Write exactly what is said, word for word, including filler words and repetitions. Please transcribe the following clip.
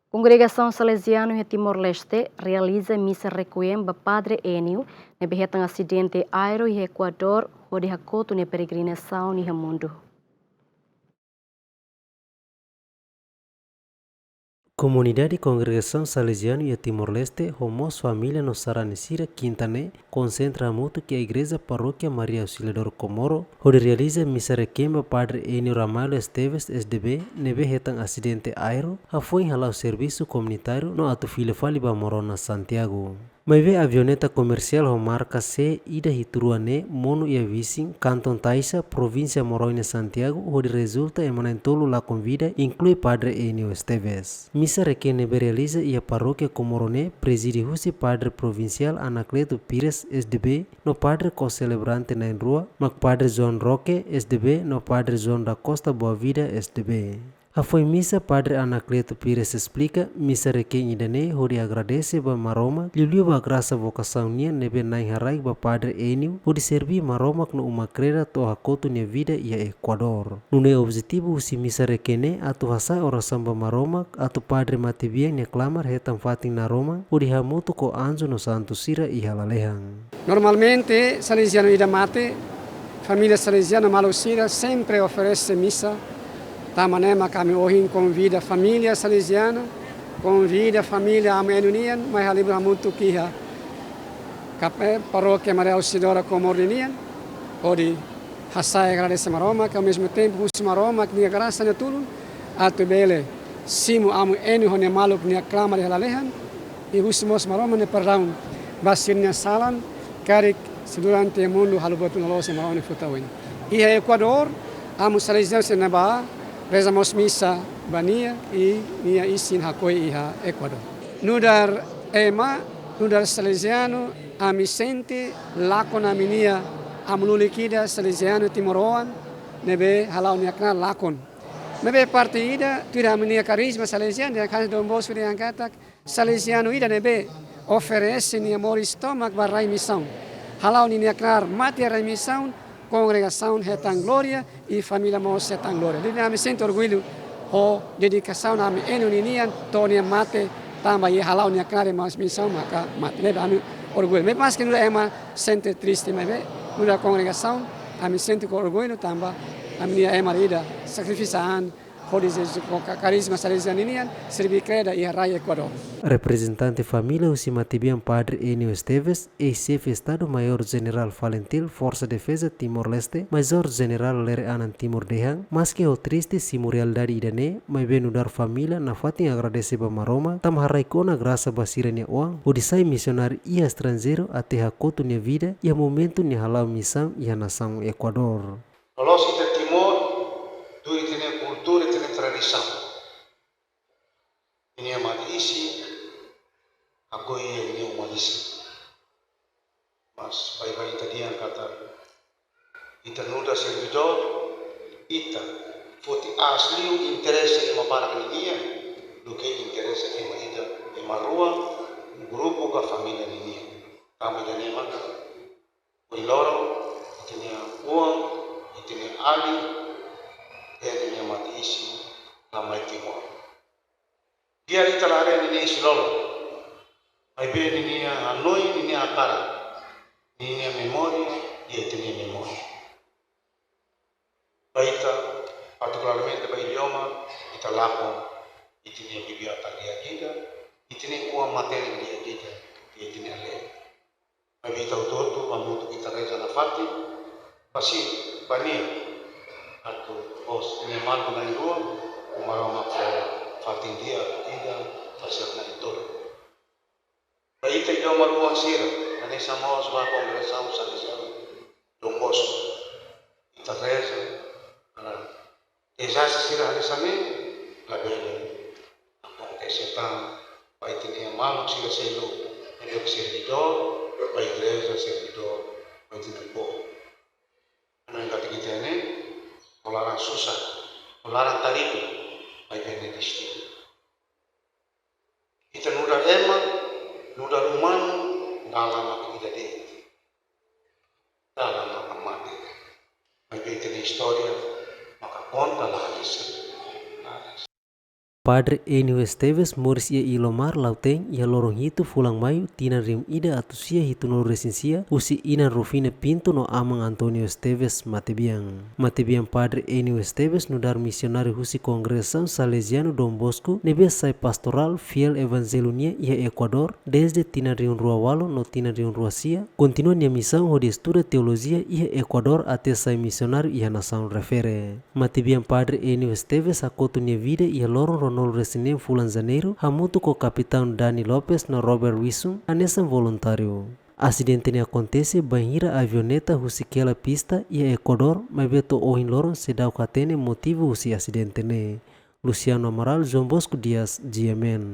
Kongregasaun Salezianu iha Timor-Leste realiza misa requiem ba Padre Enio, ne'ebé hetan asidente aéreu iha Ekuadór, hodi hakotu nia peregrinasaun iha mundu. Komunidade Kongregasaun Salezianu iha Timor-Leste, ho mós família no sarani sira, Kinta ne'e, konsentra hamutuk iha Igreja Parókia Maria Auxiliadora Comoro, hodi realiza misa requiem ba Padre Enio Ramalho Esteves, S D B, ne'ebé hetan asidente aéreu, hafoin hala'o servisu komunitáriu no atu fila fali ba Morona, Santiago. Maibé avioneta komersiál ho marka C ida hitu rua ne'e monu iha Visin, Kanton Taisha, Provínsia Moroni, Santiago, hodi rezulta ema na'in-tolu lakon vida, inklui Padre Enio Esteves. Misa requiem ne'ebé realiza iha Parókia Comoro ne'e prezide husi Padre Provinsiál Anacleto Pires, S D B, no padre ko-selebrante na'in-rua, mak Padre João Roque, S D B, no Padre João da Costa Boavida, S D B. Hafoin misa, Padre Anacleto Pires esplika, misa requiem ida-ne'e hodi agradese ba Maromak, liuliu ba grasa vokasaun nian ne'ebé Na'i haraik ba Padre Enio, hodi serví Maromak no uma-kreda to'o hakotu nia vida iha Ekuadór. Nune'e objetivu husi misa requiem ne'e atu hasa'e orasaun ba Maromak, atu padre matebian nia klamar hetan fatin naroman, hodi hamutuk ho anju no santu sira iha lalehan. Normalmente, salezianu ida mate, família saleziana, maluk sira sempre oferese misa. Tanba ne'e mak ami ohin konvida família saleziana, konvida família Amu Enio nian, mai halibur hamutuk iha kap-, eh, Parókia Maria Auxiliadora Comoro nian, hodi hasa'e agradese Maromak, ao mesmo tempo husu Maromak nia grasa, nia tulun, atu bele simu Amu Enio ho nia maluk nia klamar iha lalehan, i husu mós Maromak nia perdaun ba sira-nia salan, karik sira durante mundu halo buat loloos iha Maromak nia futar oin. Iha Ekuadór, amu salezianu sira ne'ebá reza mós misa ba nia, i nia isin hakoi iha Ekuadór. Nu'udar ema, nu'udar salezianu, ami sente lakon ami-nia amu lulik ida salezianu timoroan ne'ebé hala'o nia knaar lakon. Maibé parte ida, tuir ami-nia karizma salezianu, dehan hanesan Dom Bosco dehan katak, salezianu ida ne'ebé oferese nia moris tomak ba rai misaun. Hala'o ninia knaar mate iha rai misaun, kongregasaun hetan glória, i família mós hetan glória. Ne'e ami sente orgullu ho dedikasaun Amu Enio ninian, to'o nia mate, tanba nia hala'o nia knaar iha misaun maka mate. Ne'e ami orgullu. Maibé maski nu'udar ema sente triste, maibé nu'udar kongregasaun, ami sente ho orgullu tanba ami-nia ema ida sakrifika an, hodi Jesus ho ka-, karizma salezianu ninian, serví kreda iha rai Ekuadór. Reprezentante família husi matebian Padre Enio Esteves, eis-xefe Estadu Maiór Jenerál Falintil Forsa Defeza Timor-Leste, Majór Jenerál Lere Anan Timur dehan, maski ho triste simu realidade ida-ne'e, maibé nu'udar família nafatin agradese ba Maromak, tanba haraik ona grasa ba sira-nia oan, hodi sai misionáriu iha estranjeiru até hakotu nia vida, iha momentu nia hala'o misaun iha nasaun Ekuadór. Loloos ita Timor, tuir ita-nia kultura, ita-nia tradisaun. Ita-nia mate-isin, hakoi iha ita-nia uma-isin. Mas, baibain ita dehan katak, ita nu'udar servidór, ita foti aas liu interese ema barak ninian, duké interese ema ida, ema rua, grupu ka família ninian. Tanba ida-ne'e maka, ohin loron, ita-nia oan, ita-nia alin, nia mate-isin, la mai Timor. Di'ak ita la haree ninia isin-lolon. Maibé ninia hanoin, ninia hakarak, ninia memória, di'ak ita-nia memória. Ba ita, partikularmente ba ita-nia oan, ita lakon, ita-nia bibi-atan di'ak ida, ita-nia oan matenek di'ak ida, ita-nia alin. Maibé ita hotu-hotu, hamutuk ita reza nafatin, ba sira, ba nia, atu mós nia maluk na'in-rua, Maromak fó fatin di'ak ida ba sira na'in-tolu. Ba ita iha uma rua sira, hanesan mós ba kongregasaun Salezianu Dom Bosco. Ita reza, para dezastre sira hanesan ne'e labele akontese tan ba ita-nia maluk sira seluk, ne'ebé servidór ba igreja, servidór ba ita-nia povu. Anu yang kata kita ini, olaran susah, olaran taridu, maibé ne'e destinu. Ita nu'udar ema, nu'udar umanu, dalan mak ida de'it. Dalan mak mate. Maibé ita-nia istória maka konta la halisa. Padre Enio Esteves moris iha Ilomar, Lautém, iha loron hitu fulan Maiu, tinan rihun ida atus sia hitunulu resin sia, husi inan Rufina Pinto no aman Antonio Esteves, matebian. Matebian Padre Enio Esteves nu'udar misionáriu husi Kongregasaun Salesianu Don Bosco, ne'ebé sai pastorál fiél evanjellu nian iha Ekuadór, dezde tinan rihun rua ualu no tinan rihun rua sia, kontinua nia misaun hodi estuda teolojia iha Ekuadór até sai misionáriu iha nasaun refere. Matebian Padre Enio Esteves hakotu nia vida iha loron ruanulu resin neen fulan Janeiru, hamutuk ho Kapitaun Dani Lopes no Robert Wisum, hanesan voluntáriu. Asidente ne'e akontese bainhira avioneta husik hela pista iha Ekuadór, maibé to'o ohin loron seidauk hatene motivu husi asidente ne'e. Luciano Amaral, João Bosco Dias, G M N.